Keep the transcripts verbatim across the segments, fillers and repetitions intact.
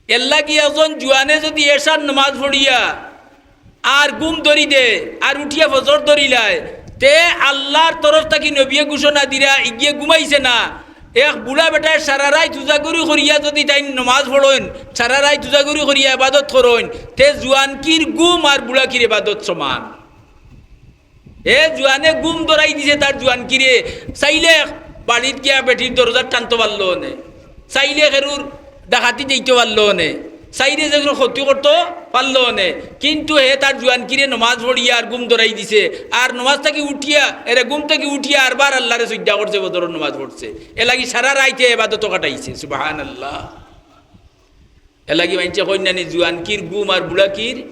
এরলাগি একজন জুয়ানে যুদি এশার নমাজ পড়িয়া আর ঘুম ধরি দে, আর উঠিয়া ফজর ধরিলায়, তে আল্লার তরফ থাকি নবিয়ে ঘোষণা দিরা, ইগিয়ে ঘুমাইছে না। এক বুড়া বেটায় সারা রাইত উজাগরি করিয়া যুদি তাইন নমাজ পড়ইন, সারা রাইত উজাগরি করিয়া ইবাদত করইন, তে জুয়ানকির ঘুম আর বুড়াকির ইবাদত সমান। এ জুয়ানে ঘুম ধরাই দিছে তার জুয়ানকিরে, চাইলে বাড়িত গিয়া বেটির দরজাত টানতো পারলো অনে, চাইলে কেউর ডাকাতি যাইতো পারলো অনে, চাইলে যে কোনো ক্ষতি করতো পারলো অনে, কিন্তু হে তার জুয়ানকিরে নমাজ পড়িয়া আর ঘুম ধরাই দিছে। আর নমাজ থাকি উঠিয়া, এরে ঘুম থাকি উঠিয়া আরবার আল্লারে সইজদা করছে, ফজরর নমাজ পড়ছে। এরলাগি সারা রাইতে ইবাদতো কাটাইছে। সুবহানাল্লাহ। এরলাগি মাইনষে কইন না নি, জুয়ানকির ঘুম আর বুড়াকির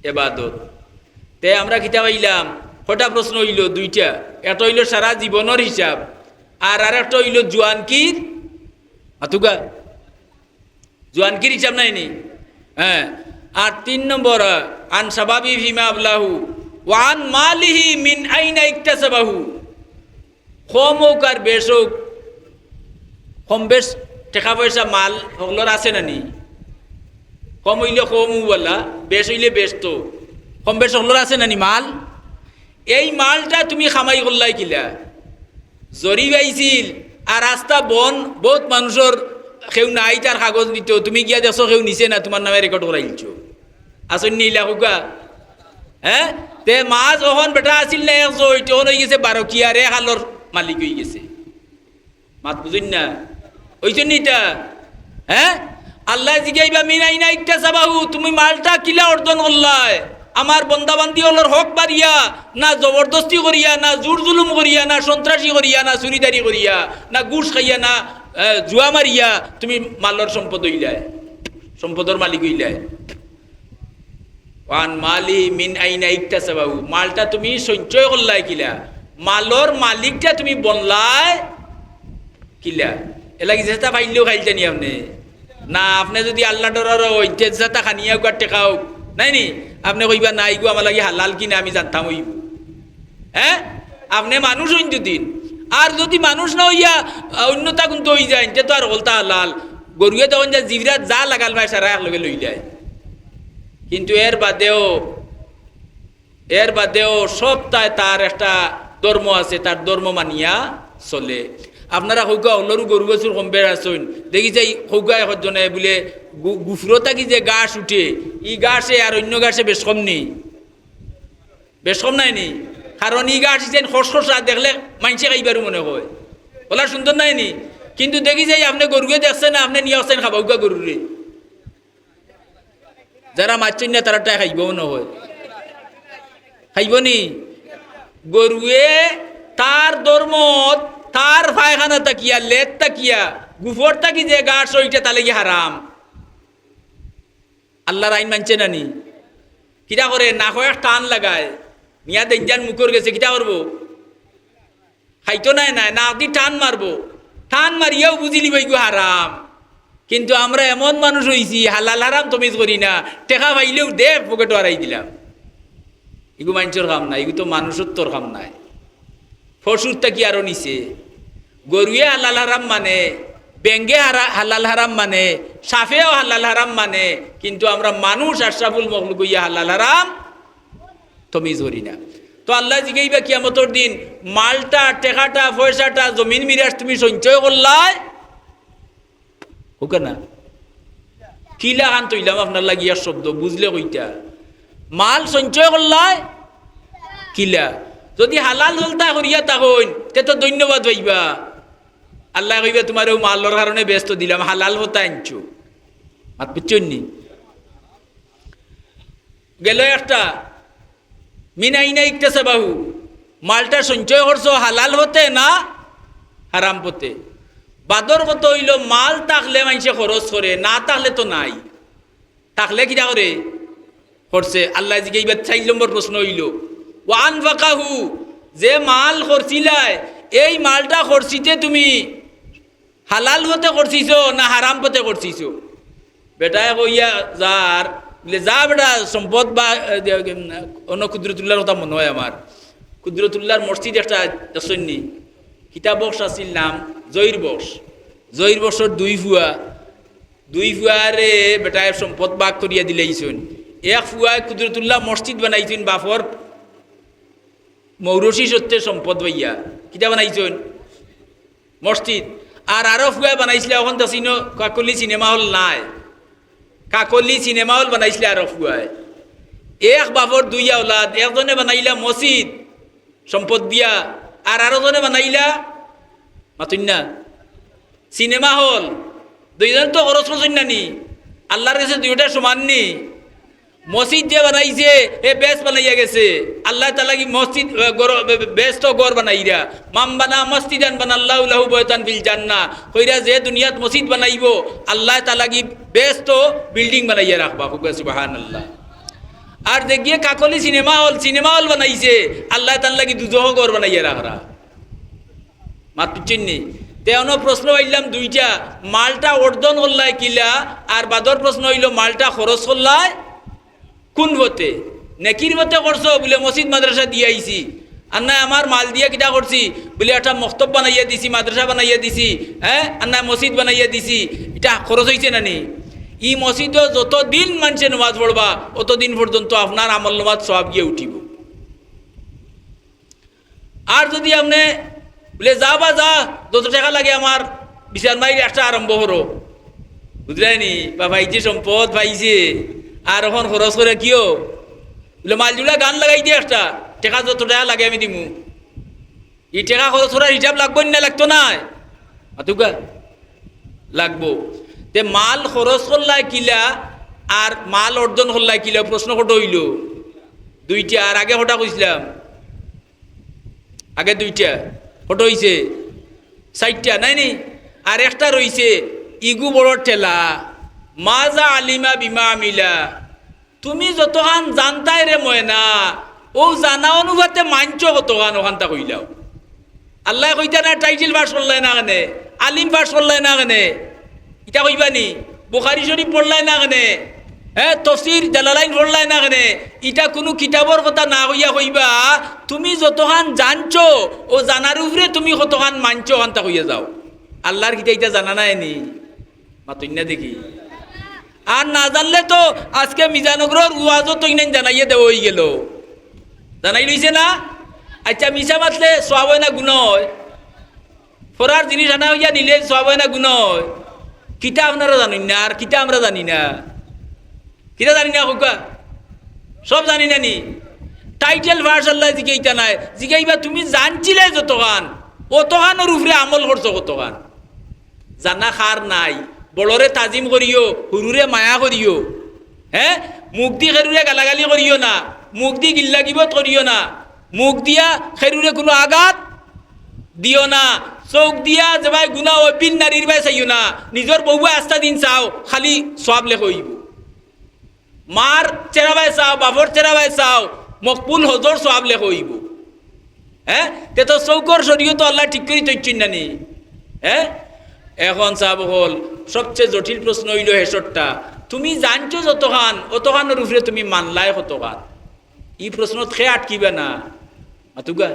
ইবাদত। তে আমরা কিতা পাইলাম? কয়টা প্রশ্ন অইলো? দুইটা। একটা অইলো সারা জীবনর হিসাব, আর আরেকটা অইলো জুয়ানকির, মাতুক্কা, জুয়ানকির হিসাব নায় নি? হ্যাঁ। আর তিন নম্বর, আন শাবাবিহি ফিমা আবলাহু, ওয়া আন মালিহি মিন আইনা ইকতাসাবাহু। কম অউক আর বেশ অউক, কম বেশ টেকা পয়সা মাল হকলর আছে না নি? কম অইলে কম অউলা, বেশ অইলে বেশ তো। কম বেশ হকলর আছে না নি মাল? এই মালটা তুমি কামাই করলায় কিলা? জরিপ আইছিল, আর রাস্তা বন, বউত মানুষর কেউ নাই তার কাগজ নিতো, তুমি গিয়া দেখছো কেউ নিছে না, তুমার নামে রেকর্ড করাইলছো। আছইন নি ইলা কউক্কা? হ্যাঁ? তে মাছ অখন বেটা আছিল না একশো, অখন অইগেছে বারো কিয়ার, এক আলর মালিক অইগেছে। মাত বুঝইন না? অইছে নি ইটা? হ্যাঁ? আল্লায় জিগাইবা, "মিন আইনা ইকতাসাবাহু", তুমি মালটা কিলা অর্জন করলায়? আমার বন্দাবান্দি অকলর হক মারিয়া, না জবরদস্তি করিয়া, না জুর জুলুম করিয়া, না সন্ত্রাসী করিয়া, না চুরিদারি করিয়া, না ঘুষ খাইয়া, না, এ, জুয়া মারিয়া তুমি মালর সম্পদ অইলায়, সম্পদর মালিক অইলায়। ওয়ান মালি মিন আইনা ইকতাসাবাহু, মালটা তুমি সঞ্চয় করলায় কিলা? মালর মালিকটা তুমি বনলায় কিলা? এরলাগি যেতা পাইলেও খাইলতা নি আপনে? না, আপনে যুদি আল্লাহ ডরার অইন, তে যেতা খানিয়া অউক আর টেকা অউক, নায় নি? আপনে কইবা, "না, ইগু আমার লাগি হালাল কিনা আমি জানতাম অইবো।" হ্যাঁ? আপনে মানুষ অইন যুদি, আর যুদি মানুষ না অইয়া, আহ, অইন্যতা কুন্তা অইযাইন, তে তো আর হকলতা হালাল। গরুয়ে তখন যা জিবরাত যা লাগাল পায়, সারা একলগে লইলায়। কিন্তু এর বাদেও, এর বাদেও সবতায় তার একটা ধর্ম আছে, তার ধর্ম মানিয়া চলে। আপনারা কউক্কা হকলরউ গরু বাছুর কম বেশ আছইন, দেখি যাই কউক্কা একজনে বুলে গু-, গুফর থাকি যে ঘাস উঠে, ই ঘাসে আর অইন্য ঘাসে বেশ কম নি? বেশ কম নায় নি? কারণ ই ঘাস ইছাইন খসখসা, দেখলে মাইনষে খাইবারউ মনে কয়, অলা সুন্দর নায় নি? কিন্তু দেখি যাই আপনে গরুয়ে দেখছে না, আপনে নিয়া অইছইন খাবাউক্কা গরুরে। যারা মাতছইন না, তারা টাই খাইবো মনে কয়। খাইবো নি? গরুয়ে তার ধর্মত, তার পায়খানা থাকিয়া, লেট থাকিয়া, গুফর থাকি যে ঘাস অইটা তার লাগি হারাম। আল্লার আইন মানছে না নি? কিতা করে? নাকো এক টান লাগায়, নিয়া দেইন যান মুখর গেছে, কিতা করবো? খাইতো নায়, নায়, নাক দি টান মারবো। টান মারিয়াও বুঝিলিবো ইগু হারাম। কিন্তু আমরা এমন মানুষ অইছি, হালাল হারাম তমিজ করি না। টেকা পাইলেউ দে, পকেটো হারাই দিলাম। ইগু মাইনষর কাম নায়, ইগু তো মানুষত্বর কাম নায়। পশুর থাকি আরো নিচে। গরুয়ে হালাল হারাম মানে, বেঙ্গে হারা-, হালাল হারাম মানে, সাপেও হালাল হারাম মানে, কিন্তু আমরা মানুষ আশরাফুল মখলুক অইয়া হালাল হারাম তমিজ করি না। তো আল্লায় জিগাইবা কিয়ামতর দিন, "মালটা, টেকাটা, পয়সাটা, জমিন মিরাস তুমি সঞ্চয় করলায়?" কউক্কা না? কিলাখান থইলাম আপনার লাগি এক শব্দ, বুঝলে কইতা। মাল সঞ্চয় করলায় কিলা? যুদি হালাল হকলতা করিয়া থাকইন, তে তো ধন্যবাদ পাইবা। আল্লায় কইবা, "তুমারে অউ মালর কারণে বেহেস্ত দিলাম, হালাল হকলতা আনছো।" মাত বুঝছইন নি? গেল একটা, মিন আইনা ইকতাসাবাহু, মালটা সঞ্চয় করছো হালাল পথে না হারাম পথে? বাদর কথা অইলো, মাল থাকলে মাইনষে খরচ করে, না থাকলে তো নাই। থাকলে কিতা করে? খরচে। আল্লায় জিগাইবা, চাইর নম্বর প্রশ্ন অইলো, ওয়া আনফাকাহু, যে মাল খরচিলায়, এই মালটা খরচিতে তুমি হালাল পথে খরচিছো না হারাম পথে খরচিছো? বেটায় কইয়া যার, বুলে, "যা বেটা, সম্পদ বা, এ, দে, উম, অন্য কুদরতুল্লাহর কথা মনো অয় আমার। কুদরতুল্লাহর মসজিদ একটা দেখছইন নি? কিতা বক্স আছিল নাম? জহির বক্স। জহির বক্সর দুই ফুয়া, দুই ফুয়ারে বেটায় সম্পদ ভাগ করিয়া দিলাইছইন। এক ফুয়ায় কুদরতুল্লাহ মসজিদ বানাইছইন বাফর মৌরসি সূত্রে সম্পদ পাইয়া। কিতা বানাইছইন? মসজিদ। আর আরো ফুয়ায় বানাইছলা, অখন দেখছি ইনো কাকলি সিনেমা হল নাই, কাকলি সিনেমা হল বানাইছলা আরো ফুয়ায়। এক বাফর দুই আওলাদ, একজনে বানাইলা মসজিদ সম্পদ দিয়া, আর আরো জনে বানাইলা, মাতইন না, সিনেমা হল। দুইজনে তো খরচ করছইন না নি? আল্লার গেছে দুইটা সমান নি? মসজিদ যে বানাইছে, হে বেহেস্ত বানাইয়া গেছে। আল্লায় তার লাগি মসজিদ, আহ, ঘর, বে-, বে-, বেহেস্ত ঘর বানাইরা। "মান বানা মসজিদান বানাল্লাহু লাহু বাইতান ফিল জান্নাহ।" কইরা যে দুনিয়াত মসজিদ বানাইবো, আল্লায় তার লাগি বেহেস্ত building বানাইয়া রাখবা। কউক্কা সুবহানাল্লাহ। আর যেগিয়ে কাকলি সিনেমা হল, সিনেমা হল বানাইছে, আল্লায় তার লাগি দুজহ ঘর বানাইয়া রাখরা। মাত বুঝছইন নি? তে অনো প্রশ্ন পাইলাম দুইটা, মালটা অর্জন করলায় কিলা, আর বাদর প্রশ্ন অইলো মালটা খরচ করলায় কুন পথে? নেকির পথে করছো, বুলে মসজিদ মাদ্রাসা দিয়া আইছি। আর নায় আমার মাল দিয়া কিতা করছি? বুলে একটা মক্তব বানাইয়া দিছি, মাদ্রাসা বানাইয়া দিছি, হ্যাঁ, আর নায় মসজিদ বানাইয়া দিছি। ইটা খরচ অইছে না নি? ই মসজিদো যতদিন মানষে নমাজ পড়বা, অতদিন পর্যন্ত আপনার আমলনামাত সওয়াব গিয়া উঠিবো। আর যুদি আপনে বুলে, "যা বা যা, যত টেকা লাগে আমার, বিচার মাইর একটা আরম্ভ করো।" বুঝরায় নি? বা পাইছে সম্পদ, পাইছে, আর অখন খরচ করে কিও? বুলে, "মালজুড়া গান লাগাই দে একটা, টেকা যত টেকা লাগে আমি দিমু।" ই টেকা খরচ করার হিসাব লাগবো না, লাগতো নায়? মাতউক্কা, লাগবো। তে মাল খরচ করলায় কিলা আর মাল অর্জন করলায় কিলা, প্রশ্ন কত অইলো? দুইটা। আর আগে কটা কইছিলাম? আগে দুইটা, কত অইছে? চাইরটা, নায় নি? আর একটা রইছে, ইগু বড় ঠেলা, মাযা আলিমা বিমা আমিলা। তুমি যতখান জানতায় রে ময়না, অউ জানা অনুপাতে মানছো কতখান, অখানতা কইলাও। আল্লায় কইতা না, title পাস করলায় না কেনে, আলিম পাস করলায় না কেনে, ইটা কইবা নি? বুখারী শরীফ পড়লায় না কেনে? হ্যাঁ, তফসির জালালাইন পড়লায় না কেনে? ইটা কুনু কিতাবর কথা না কইয়া কইবা, তুমি যতখান জানছো, অউ জানার উপরে তুমি কতখান মানছো, অখানতা কইয়া যাও। আল্লার কিতা ইটা জানা নাই নি? মাতইন না দেখি। আর না জানলে তো আজকে মিজানগরর ওয়াজো তো ইনাইন জানাইয়া দেওয়া অইগেলো। জানাইল অইছে না? আইচ্ছা, মিছা মাতলে সওয়াব অয় না গুনা অয়? ফরার জিনিস আনা অইয়া নিলে সওয়াব অয় না গুনা অয়? কিতা আপনারা জানইন না, আর কিতা আমরা জানি না? কিতা জানি না কউক্কা? সব জানি না নি? Title পাস আল্লায় জিগাইতা নায়, জিগাইবা তুমি জানছিলায় যতখান, অতখানর উপরে আমল করছো কতখান? জানা কার নাই, বড়রে তাজিম করিও, হুরুরে মায়া করিও। হ্যাঁ, মুখদি খেরুরে গালাগালি করিও না, মুখদি গিল্লা গিবত করিও না, মুখদিয়া খেরুরে কুনু আঘাত দিও না, চউখ দিয়া যেবায় গুনা অয়, বিন নারীর বায় চাইও না, নিজর বউবায় আস্তা দিন চাও, খালি সওয়াব লেখা অইবো। মার চেরাবায় চাও, বাফর চেরাবায় চাও, মকবুল হজর সওয়াব লেখা অইবো। হ্যাঁ, তে তো চউখর শরীয়ত আল্লায় ঠিক করি থইছইন না নি? হ্যাঁ, অখন সাব অকল, সবচেয়ে জটিল প্রশ্ন অইলো হেষরটা, তুমি জানছো যতখান, অতখানর উপরে তুমি মানলায় কতখান? ই প্রশ্নত কে আটকিবা না? মাতউক্কা।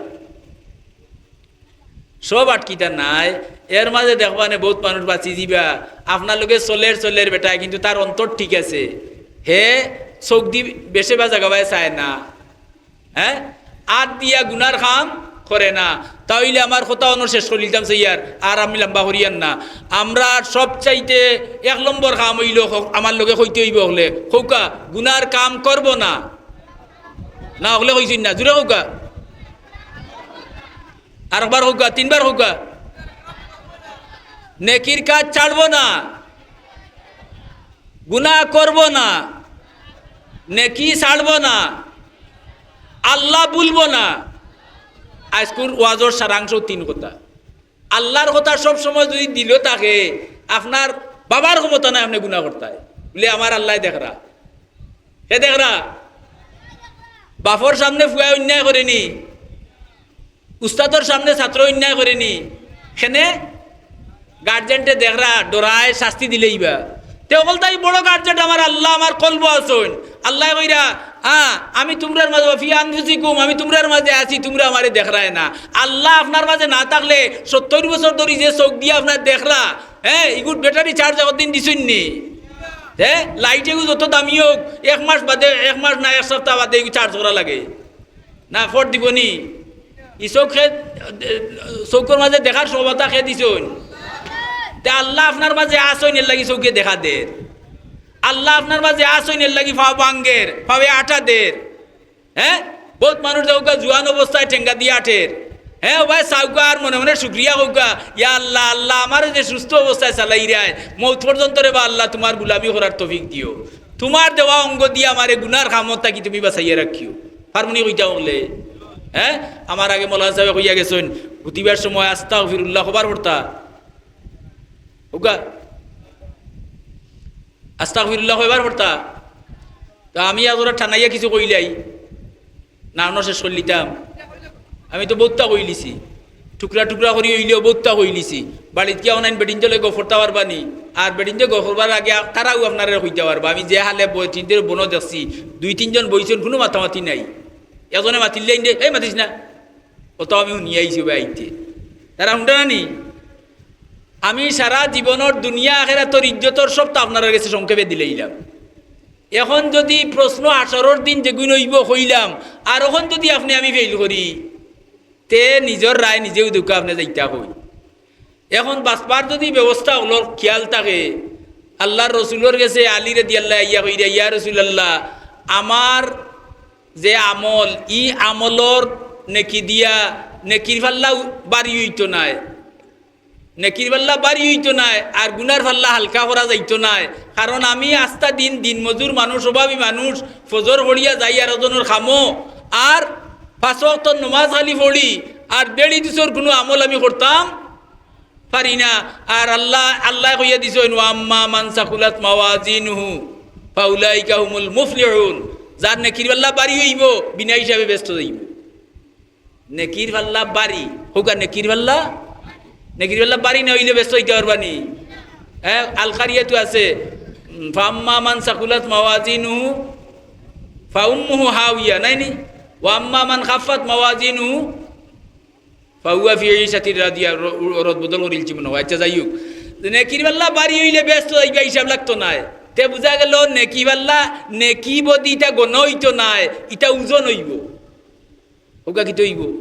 সব আটকিতা নায়, এর মাঝে দেখবা নে বউত মানুষ বাচি যিবা, আপনার লগে চলের চলের বেটায়, কিন্তু তার অন্তর ঠিক আছে, হে চউখদি বেশে বা জাগাবায় চায় না, হ্যাঁ, আত দিয়া গুনার কাম করে না। তা অইলে আমার কথা অনো শেষ করিলিতাম চাইয়ার, আর আমি লম্বা করিয়ার না। আমরার সবচাইতে এক নম্বর কাম অইলো, হ-, আমার লগে কইতে অইবো অকলে, কউক্কা, গুনার কাম করবো না। না, অকলে কইছইন না, জুরে কউক্কা। আরকবার কউক্কা, তিনবার কউক্কা। নেকির কাজ ছাড়বো না, গুনা করবো না, নেকি ছাড়বো না, আল্লা ভুলবো না। আইজকুর ওয়াজর সারাংশ তিন কথা। আল্লার কথা সব সময় যুদি দিলো থাকে, আপনার ভাবার ক্ষমতা নাই আপনে গুনা করতায়। বুলে, "আমার আল্লায় দেখরা।" হে দেখরা? বাফর সামনে ফুয়ায় অন্যায় করে নি? উস্তাদর সামনে ছাত্র অন্যায় করে নি? কেনে? গার্জেন্টে দেখরা, ডরায়, শাস্তি দিলেইবা। তে অকলতাই বড় গার্জেন্ট আমার আল্লা, আমার কলবো আছইন। আল্লায় কইরা, "আ, আমি তুমরার মাঝে, ফি আনফুসিকুম, আমি তুমরার মাঝে আছি, তুমরা আমারে দেখরায় না।" আল্লা আপনার মাঝে না থাকলে সত্তইর বছর ধরি যে চউখ দিয়া আপনার দেখরা, হে, ইগুর ব্যাটারি চার্জ একদিন দিছইন নি? হে, লাইট এগু যত দামি অউক, এক মাস বাদে, এক মাস না এক সপ্তাহ বাদে ইগু চার্জ করা লাগে। না, ফট দিবো নি? ই চউখে, চউখর মাজে দেখার ক্ষমতা কে দিছইন? তে আল্লা আপনার মাজে আছইন, এরলাগি চউখে দেখা দের। আল্লা আপনার মাজে আছইন, এরলাগি পাও ভাঙ্গের, পাওয়ে আটা দের। হে, বউত মানুষ দেখউক্কা জুয়ান অবস্থায় ঠেঙ্গা দি আটের। হে, ও ভাই, চাউক্কা আর মনে মনে শুকরিয়া কউক্কা, "ইয়া আল্লা, আল্লা, আমারে যে সুস্থ অবস্থায় চালাইরায়, মউত পর্যন্ত রে বা আল্লা, তুমার গুলামি করার তৌফিক দিও। তুমার দেওয়া অঙ্গ দি আমারে গুনার কামত থাকি তুমি বাচাইয়া রাখিও।" পারমু নি কইতা অকলে? হে, আমার আগে মৌলানা সাবে কইয়া গেছইন, হুতিবার সময় আস্তাগফিরুল্লাহ কবার পড়তা? কউক্কা, আস্তাগফিরুল্লাহ কয়বার পড়তা? তে আমি আজ ওরা টানাইয়া কিছু কইলাই, না, অনো শেষ করিলিতাম। আমি তো বউততা কইলিছি, টুকরা টুকরা করি অইলেও বউততা কইলিছি। বাড়িত গিয়া অনাইন বেটিন্তর লগে গফ করতা পারবা নি? আর বেটিন্তে গফ করবার আগে আ-, তারাও আপনারে কইতা পারবা। আমি যে হালে বই-, তিনটের বনো দেখছি, দুই তিনজন বইছইন, কুনু মাতামাতি নাই। এজনে মাতিলে ইন্দে, "এই মাতিস না।" অত আমি হুনিয়া আইছি ভাই আইতে। তারা হুনরা না নি? আমি সারা জীবনর দুনিয়া আখেরাতর ইজ্জতর সবতা আপনারার গেছে সংক্ষেপে দিলাইলাম। এখন যুদি প্রশ্ন হাশরর দিন যেগুইন অইবো কইলাম, আর অখন যুদি আপনে আমি ফেইল করি, তে নিজর রায় নিজেউ দেউক্কা, আপনে যাইতা কই। এখন বাচবার যুদি ব্যবস্থা অকলর খিয়াল থাকে, আল্লার রসুলর গেছে আলী রাদিয়াল্লাহু আইয়া কইরা, "ইয়া রাসুলাল্লাহ, আমার যে আমল, ই আমলর নেকি দিয়া নেকির পাল্লা বাড়ি অইতো নায়।" নেকির পাল্লা বাড়ি অইতো নায়, আর গুনার পাল্লা হালকা করা যাইতো নায়। কারণ আমি আস্তা দিন, দিন মজুর মানুষ, অভাবী মানুষ, ফজর পড়িয়া যাই আর ওজনর কামো, আর পাঁচ ওয়াক্ত নমাজ খালি পড়ি, আর বেড়ি দুসর কুনু আমল আমি করতাম পারি না। আর আল্লা, আল্লায় কইয়া দিছইন, "ওয়া আম্মা মান সাকুলাত মাওয়াজিনুহু ফাউলাইকা হুমুল মুফলিহুন।" যার নেকির পাল্লা বাড়ি অইবো, বিনা হিসাবে বেহেস্তো যাইবো। নেকির পাল্লা বাড়ি, কউক্কা নেকির পাল্লা, নেকির পাল্লা বাড়ি না অইলে বেহেস্তো যাইতা পারবা নি? হে, আল কারিয়াতু আছে, উম, "ফাআম্মা মান সাকুলাত মাওয়াজিনুহু ফাউম্মুহু হাউইয়া", নায় নি? "ওয়া আম্মা মান খাফফাত মাওয়াজিনুহু ফাহুয়া ফি ঈশাতির রাদিয়া", র-, র-, রদ বদল করিলছি মনে অয়। আচ্ছা, যাই অউক, নেকির পাল্লা বাড়ি অইলে বেহেস্তো যাইবা, হিসাব লাগতো নায়। তে বুঝা গেল নেকি পাল্লা, নেকি বদি ইতা গণ অইতো নায়, ইতা ওজন অইবো। কউক্কা কিতা অইবো?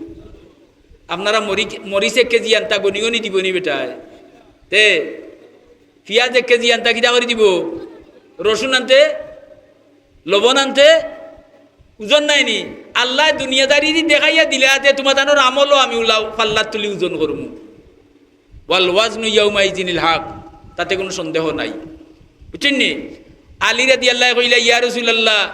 আপনারা মরি-, মরিচ এক কেজি আনতা গনি গনি দিবো নি বেটায়? তে পিয়াজ এক কেজি আনতা কিতা করি দিবো? রসুন আনতে, লবণ আনতে ওজন নায় নি? আল্লায় দুনিয়াদারি দি দেখাইয়া দিলা, তে তুমার তানর আমলও আমি উলাও পাল্লাত তুলি ওজন করমু। ওয়াল ওয়াজনু ইয়াউমাইজিনিল হক, তাতে কুনু সন্দেহ নাই। বুঝছইন নি? আলী রাদিয়াল্লাহু কইলা, "ইয়া রাসুলাল্লাহ,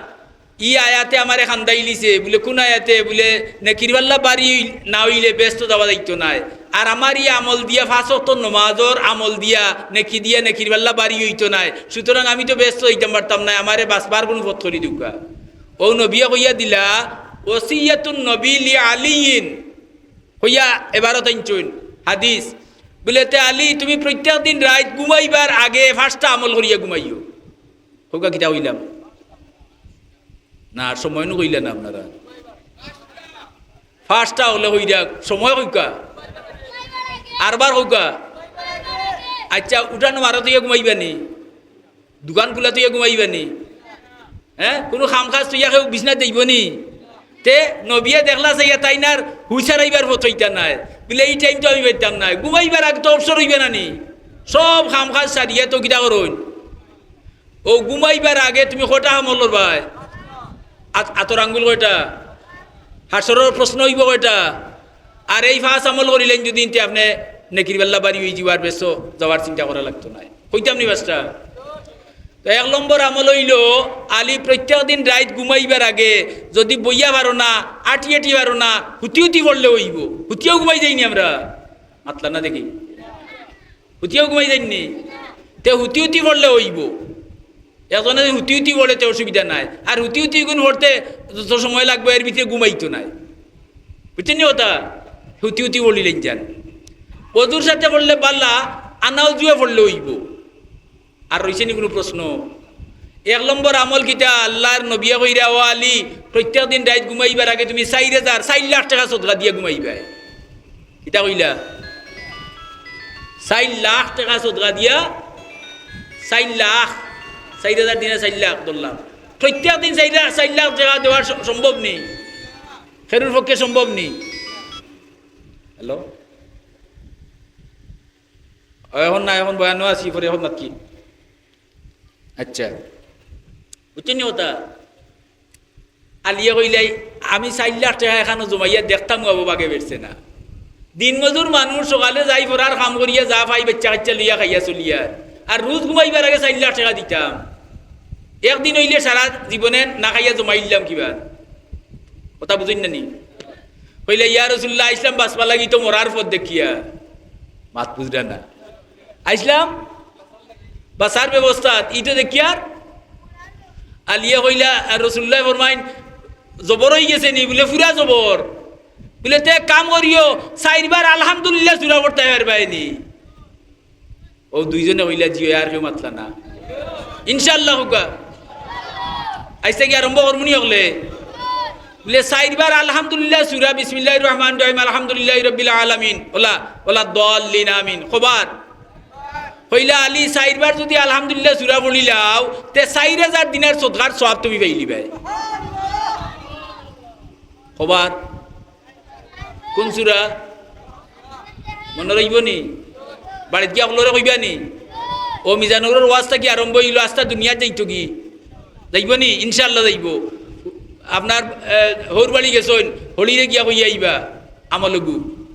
ই আয়াতে আমারে কান্দাইলিছে।" বুলে, "কুন আয়াতে?" বুলে, "নেকির পাল্লা বাড়ি অই-, না অইলে বেহেস্তো যাওয়া যাইতো নায়। আর আমার ই আমল দিয়া, পাঁচ ওয়াক্ত নমাজর আমল দিয়া, নেকি দিয়া নেকির পাল্লা বাড়ি অইতো নায়। সুতরাং আমি তো বেহেস্তো যাইতাম পারতাম নায়, আমারে বাচবার কুনু পথ করি দেউক্কা।" অউ নবিয়ে কইয়া দিলা, "ওয়াসিয়াতুন নবী লি আলিয়িন।" কইয়া এবারও তাইন চইন হাদিস। বুলে, "তে আলী, তুমি প্রত্যেক দিন রাইত ঘুমাইবার আগে পাঁচটা আমল করিয়া ঘুমাইও।" কউক্কা কিতা কইলাম? না, আর সময় নু কইলা না আপনারা। পাঁচটা অকলে কইরা, সময় কউক্কা। আরবার কউক্কা। আচ্ছা, উঠানো মারা থইয়া ঘুমাইবা নি? দোকান খুলা থইয়া ঘুমাইবা নি? হে? কুনু কাম কাজ থইয়া কেউ বিছনাত যাইবো নি? তে নবিয়ে দেখলা চাইয়া তাইন আর হুশ হারাইবার পথ অইতা নায়। বুলে, "ই টাইম তো আমি পাইতাম নায়।" ঘুমাইবার আগে তো অবসর অইবা না নি? সব কাম কাজ সারিয়া তো কিতা করইন? অউ ঘুমাইবার আগে তুমি কয়টা আমল করবায়? আত-, আতর আঙ্গুল কয়টা? হাশরর প্রশ্ন অইবো কয়টা? আর এই পাঁচ আমল করিলাইন যুদি, তে আপনে নেকির পাল্লা বাড়ি অইযিবো, আর বেহেস্তো যাওয়ার চিন্তা করা লাগতো নায়। কইতাম নি পাঁচটা? তো এক নম্বর আমল অইলো, আলী, প্রত্যেক দিন রাইত ঘুমাইবার আগে যুদি বইয়া পারো না, আটি আটি পারো না, হুতি হুতি পড়লে অইবো। হুতিয়াও ঘুমাই যাইনি আমরা, মাতলা না দেখি। হুতিয়াও ঘুমাই যাইনি, তে হুতি হুতি পড়লে অইবো। একজনে হুতি হুতি পড়ে তে অসুবিধা নাই, আর হুতি হুতি গুন পড়তে যত সময় লাগবো এর ভিতরে ঘুমাইতো নায়, বুঝছইন নি কথা? হুতি হুতি পড়িলাইন যান। অজুর সাথে পড়লে বালা, আনা অজুয়ে পড়লে অইবো। আর রইছে নি কুনু প্রশ্ন? এক নম্বর আমল কিতা? আল্লার নবিয়ে কইরা, "ও আলী, প্রত্যেক দিন রাইত ঘুমাইবার আগে তুমি চাইর হাজার, চাইর লাখ টেকা সদকা দিয়া ঘুমাইবায়।" কিতা কইলা? চাইর লাখ টেকা সদকা দিয়া, চাইর লাখ, চাইর হাজার দিনে চাইর লাখ ধরলাম। প্রত্যেক দিন চাইর লাখ, চাইর লাখ টেকা দেওয়ার স-, সম্ভব নি? কেউর পক্ষে সম্ভব নি? হ্যালো? ও, এখন না, এখন বয়ানো আছি, পরে এখন মাতকি। আচ্ছা, বুঝছইন নি কথা? আলিয়ে কইলাই, "আমি চাইর লাখ টেকা এখানো জমাইয়া দেখতাম, আবু বাগে বেরছে না।" দিনমজুর মানুষ সকালে যাই ফরার কাম করিয়া যা পাই বাচ্চা কাচ্চা লইয়া খাইয়া চলিয়ার, আর রোজ ঘুমাইবার আগে চাইর লাখ টেকা দিতাম। একদিন অইলে সারা জীবনে না খাইয়া জমাইলাম কিবা। কথা বুঝইন না নি? কইলা, "ইয়া রাসুলুল্লাহ, আইছলাম বাঁচবার লাগি, তো মরার পথ দেখিয়া।" মাত বুঝরা না? আইছলাম বাঁচার ব্যবস্থা, ই তো দেখিয়ার। আলিয়ে কইলা, আর রাসুলুল্লায় ফরমাইন, "জবর অইগেছে নি?" বুলে, "পুরা জবর।" বুলে, "তে এক কাম করিও, চাইরবার আলহামদুলিল্লাহ সুরা পড়তায় পারবায় নি?" অউ দুইজনে কইলা, "জি অয়।" আর কেউ মাতলা না। ইনশাআল্লাহ কউক্কা। আইজ থাকি আরম্ভ করমু নি অকলে? বুলে, "চাইরবার আলহামদুলিল্লাহ সুরা, বিসমিল্লাহির রহমানির রহিম, আলহামদুলিল্লাহি রাব্বিল আলামিন, ওলা, ওলা দল্লিন, আমিন।" কবার? কইলা, "আলী, চাইরবার যুদি আলহামদুলিল্লাহ সুরা পড়িলাও, তে চাইর হাজার দিনার সদকার সওয়াব তুমি পাইলিবায়।" কবার? কুন সুরা? মনো রইবো নি? বাড়িত গিয়া অকলরে কইবা নি? অউ মিজানুরর ওয়াজ থাকি আরম্ভ অইলো, আস্তা দুনিয়াত যাইতো কি? যাইবো নি? ইনশাআল্লাহ যাইবো। আপনার, এ, হউর বাড়ি গেছইন, হড়িরে গিয়া কইয়া আইবা, আমলগু।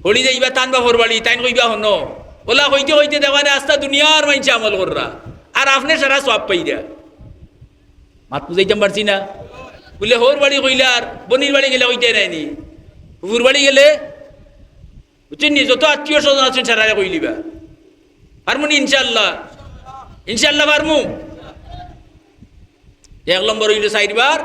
হড়ি যাইবা তান বাপর বাড়ি, তাইন কইবা হনো। ওলা কইতে কইতে দেখবা রে, আস্তা দুনিয়ার মাইনষে আমল কররা। আর আপনে সারা সওয়াব পাইরা। মাত বুঝাইতাম পারছি না? বুলে, "হউর বাড়ি কইলা আর বইনর বাড়ি গেলে কইতায় নায় নি? ফুফুর বাড়ি গেলে?" বুঝছইন নি? যত আত্মীয় স্বজন আছইন, সারারে কইলিবা। পারমু নি ইনশাআল্লাহ? ইনশাআল্লাহ পারমু। এক নম্বর অইলো চাইরবার।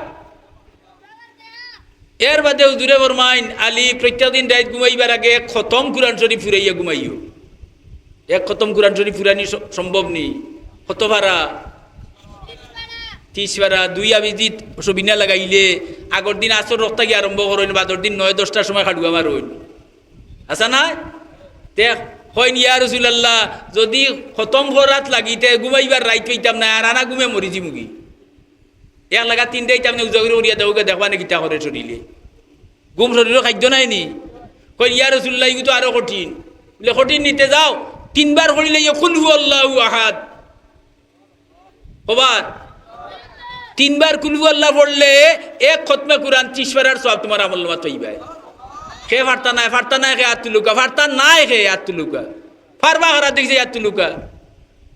এর বাদে হুজুরে ফরমাইন, "আলী, প্রত্যেক দিন রাইত ঘুমাইবার আগে এক খতম কুরআন শরীফ ফুরাইয়া ঘুমাইও।" এক খতম কুরআন শরীফ ফুরানি স-, সম্ভব নি? কত পারা? তিশ পারা। দুই আবিজিত সবিনা লাগাইলে আগর দিন আছর রক্ত থাকি আরম্ভ করইন, বাদর দিন নয় দশটার সময় খাড়ুয়া মারইন। আছা নায়? তে কইন, "ইয়া রাসুলুল্লাহ, যুদি খতম করাত লাগি, তে ঘুমাইবার রাইত পাইতাম নায়, আর আনা ঘুমে মরি যিমুগি।" এক লাগা তিনটাই তামনে উজাগরি করিয়া দেওগা, দেখবা নে কিতা করে শরীরে। ঘুম শরীরর খাদ্য নায় নি? কইন, "ইয়া রাসুলুল্লাহ, ইগু তো আরো কঠিন।" বুলে, "কঠিন নি তে যাও, তিনবার পড়িলাইও কুল হু আল্লাহু আহাদ।" কবার? তিনবার কুল হু আল্লাহ পড়লে এক খতমে কুরআন তিশ পারার সওয়াব তুমার আমলনামাত পাইবায়। কে পারতা নায়, পারতা নায় কে আত তুলউক্কা, পারতা নায় কে আত তুলউক্কা। পারবা কারা দেখি আত তুলউক্কা।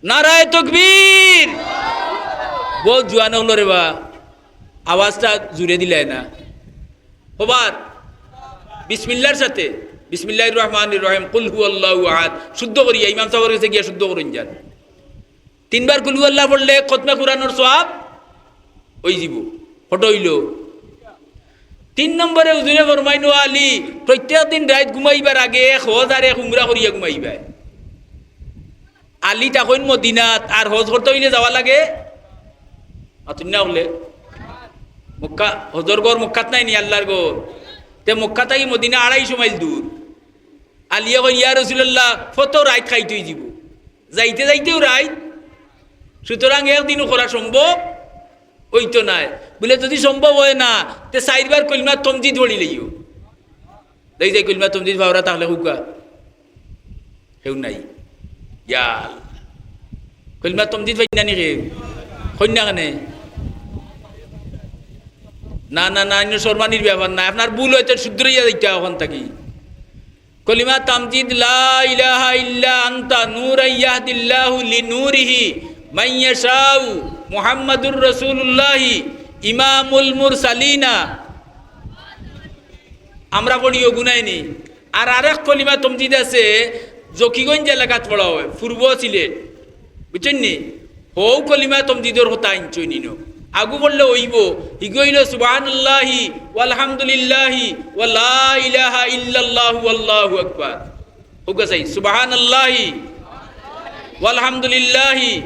নারায়ে তকবীর। বউত জুয়ান অকলরে বা, আওয়াজটা জুরে দিলায় না। কবার? বিসমিল্লাহর সাথে, বিসমিল্লাহির রহমানির রহিম, কুল হু আল্লাহু আহাদ, শুদ্ধ করিয়া ইমাম সাবর গেছে গিয়া শুদ্ধ করইন যান। তিনবার কুল হু আল্লাহ পড়লে খতমে কুরআনর সওয়াব অইযিবো। কত অইলো? তিন নম্বরে হুজুরে ফরমাইন, "ও আলী, প্রত্যেক দিন রাইত ঘুমাইবার আগে এক হজ আর এক উমরা করিয়া ঘুমাইবায়।" আলী থাকইন মদিনাত, আর হজ করতে অইলে যাওয়া লাগে। মাতুন না অকলে? মক্কা, হজর ঘর মক্কাত নায় নি, আল্লার ঘর। তে মক্কা থাকি মদিনা আড়াইশো মাইল দূর। আলিয়ে কইন, "ইয়া রাসুলুল্লাহ, ফতো রাইত খাইত অইযিবো, যাইতে যাইতেও রাইত, সুতরাং একদিনও করা সম্ভব অইতো নায়।" বুলে, "যুদি সম্ভব অয় না, তে চাইরবার কলিমা তমজিদ পড়িলাইও।" দেখি যাই কলিমা তমজিদ পাওরা থাকলে কউক্কা। কেউ নাই। ইয়া আল্লাহ। কলিমা তমজিদ পাইন না নি কেউ? কইন না কেনে? না, না, না, ইনো শরমানির ব্যাপার না। আপনার ভুল অইতো, শুধরাইয়া যাইতা অখান থাকি। কলিমা তামজিদ, লা ইলাহা ইল্লা আনতা নূরান ইয়াহদিল্লাহু লিনূরিহি মান ইয়াশাউ মুহাম্মাদুর রাসূলুল্লাহি ইমামুল মুরসালিনা। আমরা পড়ি অগু নায় নি। আর আরেক কলিমা তমজিদ আছে, জকিগঞ্জ এলাকাত পড়া অয়, পূর্ব সিলেট। বুঝছইন নি? হউ কলিমা তমজিদর কথা আনছইন ইনো। আগু পড়লে অইবো, হিগু অইলো সুবহানাল্লাহি ওয়ালহামদুলিল্লাহি ওয়া লা ইলাহা ইল্লাল্লাহু ওয়াল্লাহু আকবার। কউক্কা চাই, সুবহানাল্লাহি ওয়ালহামদুলিল্লাহি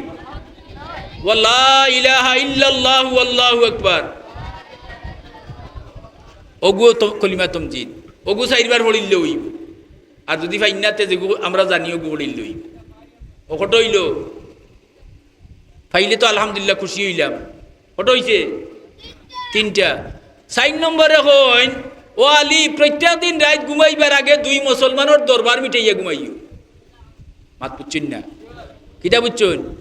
ওয়া লা ইলাহা ইল্লাল্লাহু ওয়াল্লাহু আকবার। অগু তো কলিমা তমজিদ, অগু চাইরবার পড়িলে অইবো। আর যুদি পাইন না, তে যেগু আমরা জানি অগু পড়িল লই। ও কত অইলো? পাইলে তো আলহামদুলিল্লাহ, খুশি অইলাম। কত অইছে? তিনটা। চাইর নম্বরে কইন, "ও আলী, প্রত্যেক দিন রাইত ঘুমাইবার আগে দুই মুসলমানর দরবার মিটাইয়া ঘুমাইও।" মাত বুঝছইন না? কিতা বুঝছইন?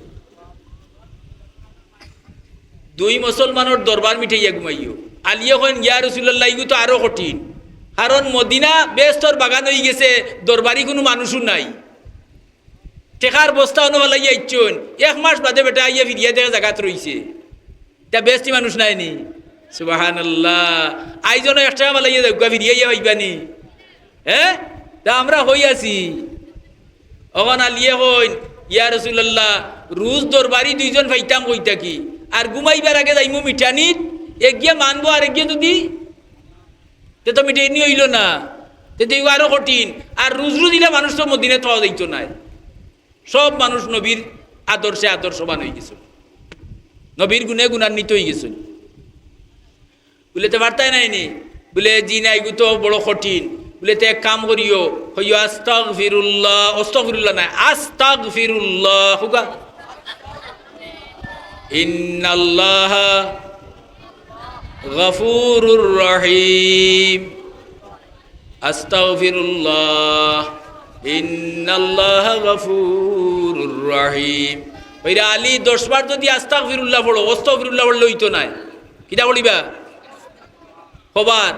দুই মুসলমানর দরবার মিটাইয়া ঘুমাইও। আলিয়ে কইন, "ইয়া রাসূলুল্লাহ, ইগু তো আরো কঠিন, কারণ মদিনা বেহেস্তর বাগান অইগেছে, দরবারি কুনু মানুষও নাই।" টেকার বস্তা অনো ফালাইয়া আইচ্ছইন, এক মাস বাদে বেটা আইয়া ফিরিয়া দেখে জাগাত রইছে। ইতা বেহেস্তি মানুষ নায় নি? সুবহানাল্লাহ। আইজ অনো এক টেকা ফালাইয়া যাউক্কা, ফিরিয়া আইয়া পাইবা নি? হে? তে আমরা কই আছি? অখন আলিয়ে কইন, "ইয়া রাসূলুল্লাহ, রুজ দরবারি দুইজন পাইতাম কই থাকি? আর ঘুমাইবার আগে যাইমু মিটানিত, একগিয়ে মানবো আর একগিয়ে যুদি, তে তো মিটানি অইলো না, তে তো ইগু আরো কঠিন। আর রুজ রুজ ইলা মানুষ তো মদিনাত পাওয়া যাইতো নায়।" সব মানুষ নবীর আদর্শে আদর্শবান অইগেছে, নবীর গুণে গুণান্বিত অইগেছে। বুলে, "তে পারতায় নায় নি?" বুলে, "জি না, ইগু তো বড় কঠিন।" বুলে, "তে এক কাম করিও, কইও, 'আস্তাগফিরুল্লাহ', আস্তাগফিরুল্লাহ নায়, 'আস্তাগফিরুল্লাহ', কউক্কা।" ইন্নাল্লাহা গাফুরুর রহিম। আস্তাগফিরুল্লাহ, ইন্নাল্লাহা গাফুরুর রহিম। কইরা আলী, দশ বার যুদি আস্তাগফিরুল্লাহ পড়ো, আস্তাগফিরুল্লাহ পড়লে অইতো নায়। কিতা পড়িবা? কবার?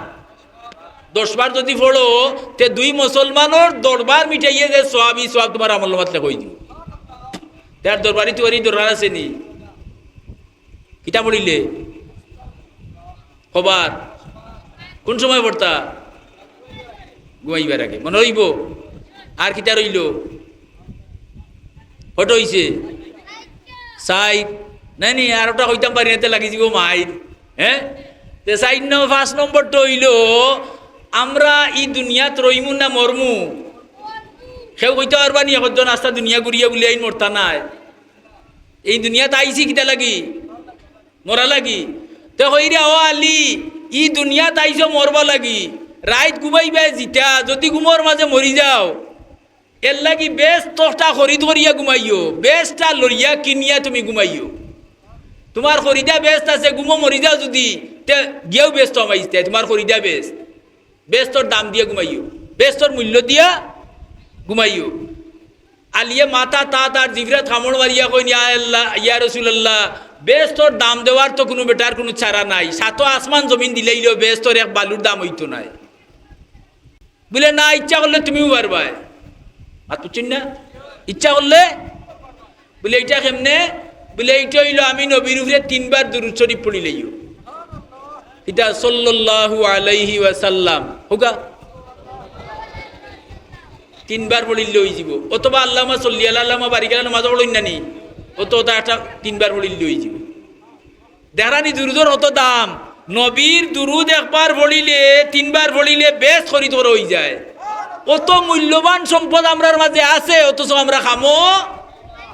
দশ বার যুদি পড়ো, তে দুই মুসলমানর দরবার মিটাইয়া যে সওয়াব, ই সওয়াব তুমার আমলনামাত লেখা অই দিবো। তার দরবারি তুমার ই দরকার আছে নি? কিতা পড়িলে? কবার? কুন সময় পড়তা? ঘুমাইবার আগে। মনো রইবো? আর কিতা রইলো? কত অইছে? চাইর। নায় নি, আর ওটা কইতাম পারি না, তে লাগি যিবো মাইর। হে? তে চাইর ন-, পাঁচ নম্বরটা অইলো, আমরা ই দুনিয়াত রইমু না মরমু? কেউ কইতা পারবা নি, একজন আস্তা দুনিয়া ঘুরিয়া বুলে আইন মরতা নায়? ই দুনিয়াত আইছি কিতা লাগি? মরা লাগি। তে কইরা, "ও আলী, ই দুনিয়াত আইছো মরবা লাগি, রাইত ঘুমাইবায় যিতা, যুদি ঘুমর মাঝে মরি যাও, এরলাগি বেহেস্ত তখটা খরিদ করিয়া ঘুমাইও, বেহেস্ত তা লইয়া কিনিয়া তুমি ঘুমাইও। তুমার খরিদা বেহেস্ত আছে, ঘুমো মরি যাও যুদি, তে গিয়াও বেহেস্ত হামাইতায়, তুমার খরিদা বেহেস্ত।" বেহেস্তর দাম দিয়া ঘুমাইও, বেহেস্তর মূল্য দিয়া ঘুমাইও। আলিয়ে মাথাত আত আর জিফরাত কামড় মারিয়া কইন, "ইয়া আল্লাহ, ইয়া রাসূলুল্লাহ, বেহেস্তর দাম দেওয়ার তো কুনু বেটার কুনু চারা নাই, সাতো আসমান জমিন দিলাইলেও বেহেস্তর এক বালুর দাম অইতো নায়।" বুলে, "না, ইচ্ছা করলে তুমিও পারবায়।" মাত বুঝছইন না? ইচ্ছা করলে বুলে, "ইটা কেমনে?" বুলে, "ইটা অইলো আমি নবীর উপরে তিনবার দুরূদ শরীফ পড়িলাইও।" ইটা সাল্লাল্লাহু আলাইহি ওয়াসাল্লাম। কউক্কা? তিনবার পড়িলে অইযিবো। অথবা আল্লাহুম্মা সাল্লি আলা, আল্লাহুম্মা বারিক আলা, নামাজো পড়ইন না নি? অত, অত একটা তিনবার পড়িলে অইযিবো। দেখরানি দুরূদর কত দাম। নবীর দুরূদ একবার পড়িলে, তিনবার পড়িলে বেহেস্ত খরিদ করা অইযায়। কত মূল্যবান সম্পদ আমরার মাঝে আছে, অথচ আমরা কামো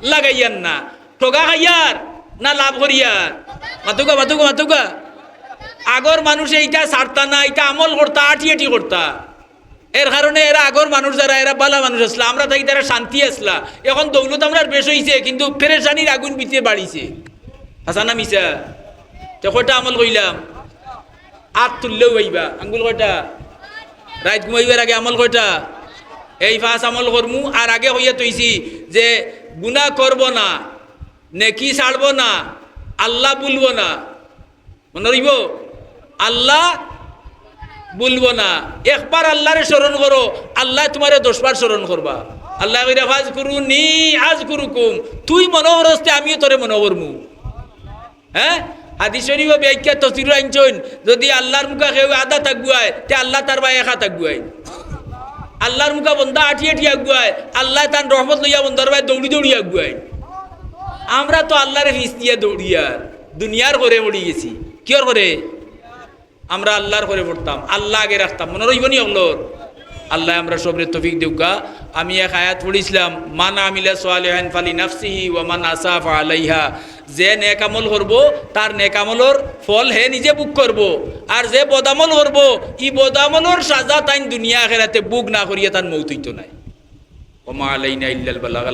লাগাইয়ার না। ঠগা খাইয়ার না লাভ করিয়ার? মাতউক্কা, মাতউক্কা, মাতউক্কা। আগর মানুষে ইটা ছাড়তা না, ইটা আমল করতা, আটি আটি করতা। এর কারণে এরা আগর মানুষ যারা, এরা বালা মানুষ আছলা, আমরা থাকি তারা শান্তি আছলা। এখন দৌলত আমরার বেশ অইছে, কিন্তু পেরেশানির আগুন ভিতরে বাড়িছে। হাছা না মিছা? তে কয়টা আমল কইলাম? আত তুললেও পাইবা। আঙ্গুল কয়টা? রাইত ঘুমাইবার আগে আমল কয়টা? এই পাঁচ আমল করমু। আর আগে কইয়া থইছি যে গুনা করবো না, নেকি ছাড়বো না, আল্লাহ ভুলবো না। মনো রইবো? আল্লাহ ভুলবো না। একবার আল্লাহরে স্মরণ করো, আল্লায় তুমারে দশবার স্মরণ করবা। আল্লায় কইরা, "ফাজকুরুনি আজকুরুকুম।" তুই মনো করস তে আমিও তোরে মনো করমু। হে? হাদিস শরীফো ব্যাখ্যা তফসিরো আনছইন, যুদি আল্লাহর মুখা কেউ আধা থাকবো অয়, তে আল্লাহ তার বায় একা থাকবো অয়। আল্লাহর মুখা বন্দা আটি আটি আগুয়ায়, আল্লায় তান রহমত লইয়া বন্দার বায় দৌড়ি দৌড়ি আগুয়ায়। আমরা তো আল্লাহরে ফিছ দিয়া দৌড়িয়ার, দুনিয়ার ঘরে পড়ি গেছি। কিয়র ঘরে? আমরা আল্লাহর ঘরে পড়তাম, আল্লাহ আগে রাখতাম। মনো রইবো নি অকলর? আল্লায় আমরার সবরে তৌফিক দেউক্কা। আমি এক আয়াত পড়ছিলাম, "মান আমিলা সালিহান ফালি নাফসিহি ওয়া মান আসাআ ফাআলাইহা।" যে নেক আমল করবো, তার নেক আমলর ফল হে নিজে ভোগ করবো, আর যে বদ আমল করবো, ই বদ আমলর সাজা তাইন দুনিয়া আখেরাতে ভোগ না করিয়া তান মউত অইতো নায়। ওয়া মা আলাইনা ইল্লাল বালাগ।